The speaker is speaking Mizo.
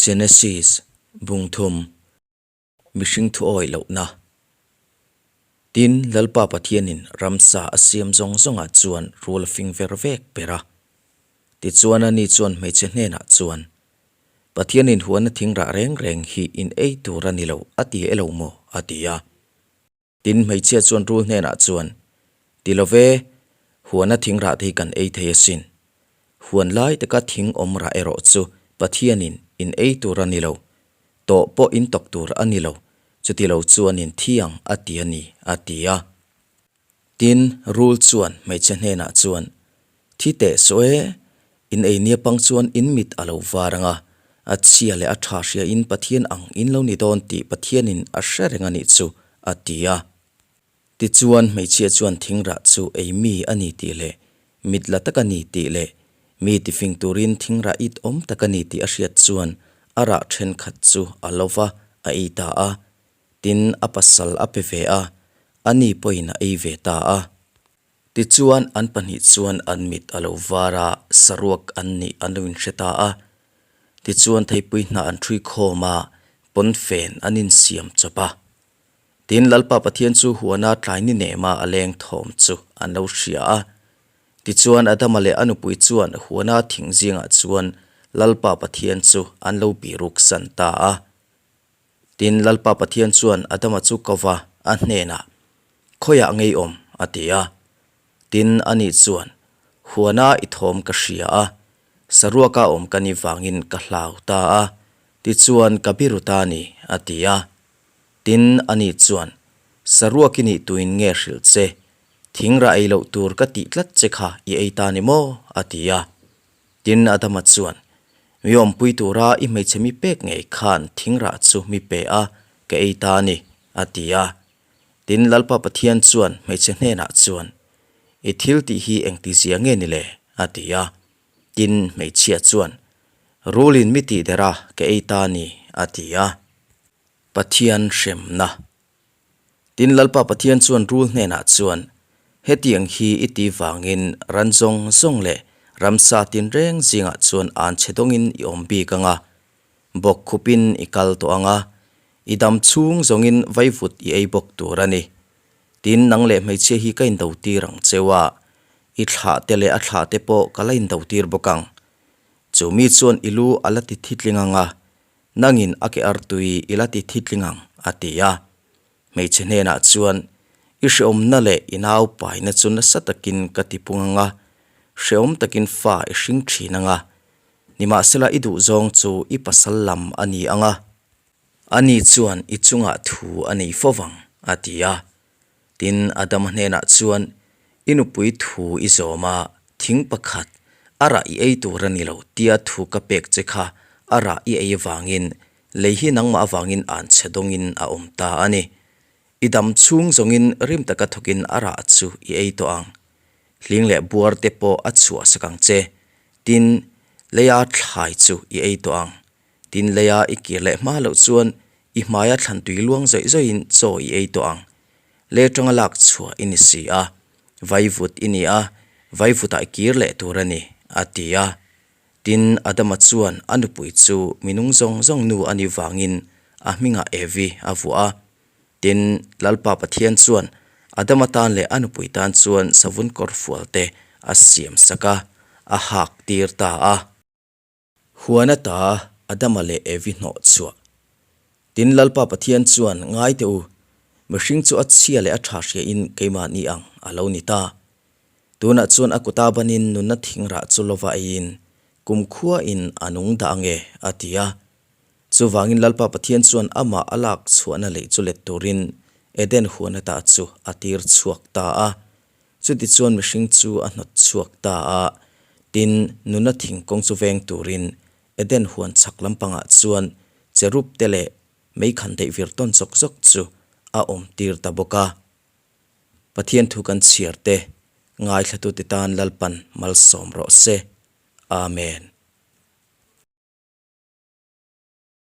Genesis, Bung thum, Mihring thu awih lohna. Tin, Lalpa Pathianin ramsa a siam zawng zawngah chuan rul a fing ver vek ber a. Tichuan ani chuan hmeichhe hnenah chuan, Pathianin huana thing rah reng reng hi in ei tur a ni lo a ti e lo maw? a ti a. Tin, hmeichhia chuan rul hnenah chuan, Ti lo ve, huana thing rah te hi kan ei thei asin. Huan lai taka thing awm rah erawh chu Pathianin in ei tur a ni lo, tawh pawh in tawk tur a ni lo, chuti lo chuan in thi ang a ti a ni, a ti a. Tin, rul chuan hmeichhe hnenah chuan, Thi teh suh e, in ei nia pang chuan in mit a lo var ang a, a chhia leh a tha hria in Pathian ang in lo ni dawn tih Pathianin a hre reng a nih chu, a ti a. Tichuan, hmeichhia chuan thingrah chu ei mi a ni tih leh mit la tak a ni tih leh mi tifing turin thingrah it awm tak a ni tih a hriat chuan a rah thenkhat chu a lo va, a ei ta a. Tin, a pasal a pe ve a, ani pawhin a ei ve ta a. Tichuan, an pahnih chuan an mit a lo var a, saruak an nih an lo inhre ta a. Tichuan, theipui hnah an ṭhui khawm a, pawnfen an insiam chawp a. Tin, Lalpa Pathian chu huana tlai ni nema a leng thawm chu an lo hria a. Tichuan, Adama leh a nupui chuan huana thing zingah chuan Lalpa Pathian chu an lo biruksan ta a. Tin, Lalpa Pathian chuan Adama chu ko va, a hnenah, Khawiah ngei awm? a ti a. Tin, ani chuan, Huana i thawm ka hria a, saruaka awm ka ni vangin ka hlau ta a, tichuan ka biru ta ni, a ti a. Tin, ani chuan, Saruak i nih tuin nge hrilh che? Thingrah ei loh tur ka tih tlat che kha i ei ta ni maw? a ti a. Tin, Adama chuan, Mi awmpui tura i hmeichhe mi pek ngei khan thingrah chu mi pe a, ka ei ta a ni, a ti a. Tin, Lalpa Pathian chuan hmeichhe hnenah chuan, I thil tih hi engtizia nge ni le? a ti a. Tin, hmeichhia chuan, Rulin mi tih der a, ka ei ta a ni, a ti a. Pathian hremna. Tin, Lalpa Pathian chuan rul hnenah chuan, Hetiang hi i ti vangin ran zawng zawng leh ramsa tinreng zingah chuan an chhe dawngin i awm bik ang a, bawk khupin i kal tawh ang a, i dam chhung zawngin vaivut i ei bawk tur a ni. Tin, nang leh hmeichhia hi ka indo tir ang cheu a, i thlah te leh a thlah te pawh ka la indo tir bawk ang. Chu mi chuan i lu a la ti thitling ang a, Nangin a ke artui i la ti thitling ang, a ti a. Hmeichhe hnenah chuan, I hreawmna leh i naupaina chu nasa takin ka ti pung ang a, hreawm takin fa i hring thin ang a. Nimahsela i duhzawng chu i pasal lam a ni ang a. Ani chuan i chungah thu a nei fo vang, a ti a. Tin, Adama hnenah chuan, I nupui thu i zawm a, thing pakhat, a rah i ei tur a ni lo tia thu ka pek che kha a rah i ei avangin lei hi nangmah avangin an chhe dawngin a awm ta a ni. I dam chhung zawngin rim taka thawkin a rah chu i ei tawh ang. Hling leh buar te pawh a chhuah sak ang che. Tin, leia thlai chu i ei tawh ang. Tin, leia i kir leh hma loh chuan i hmaia thlan tui luang zawih zawihin chaw i ei tawh ang. Le tanga lak chhuah i ni si a, vaivut i ni a, vaivutah i kir leh tur a ni, a ti a. Tin, Adama chuan a nupui chu minung zawng zawng nu a nih vangin a hmingah Evi a vuah a. Tin, Lalpa Pathian chuan Adama tan leh a nupui tan chuan savun kawr fual te a siam sak a, a hak tir ta a. Huan ata Adama leh Evi hnawh chhuah. Tin, Lalpa Pathian chuan, Ngai teh u, mihring chu a chhia leh a tha hriain keimahni ang a lo ni ta. Tunah chuan a kuta banin nunna thingrah chu lova eiin kumkhuain a nung dah ange, a ti a. Chuvangin Lalpa Pathian chuan amah a lak chhuahna lei chu let turin Eden huan ata chu a tir chhuak ta a. Chutichuan mihring chu a hnawt chhuak ta a, tin, nuna thingkawng chu veng turin Eden huan chhak lampangah chuan cherub te leh meikhan deih vir tawn zawk zawk chu a awm tir ta bawk a. Pathian thu kan chhiar te, ngaithlatute tan Lalpan malsawm rawh se. Amen.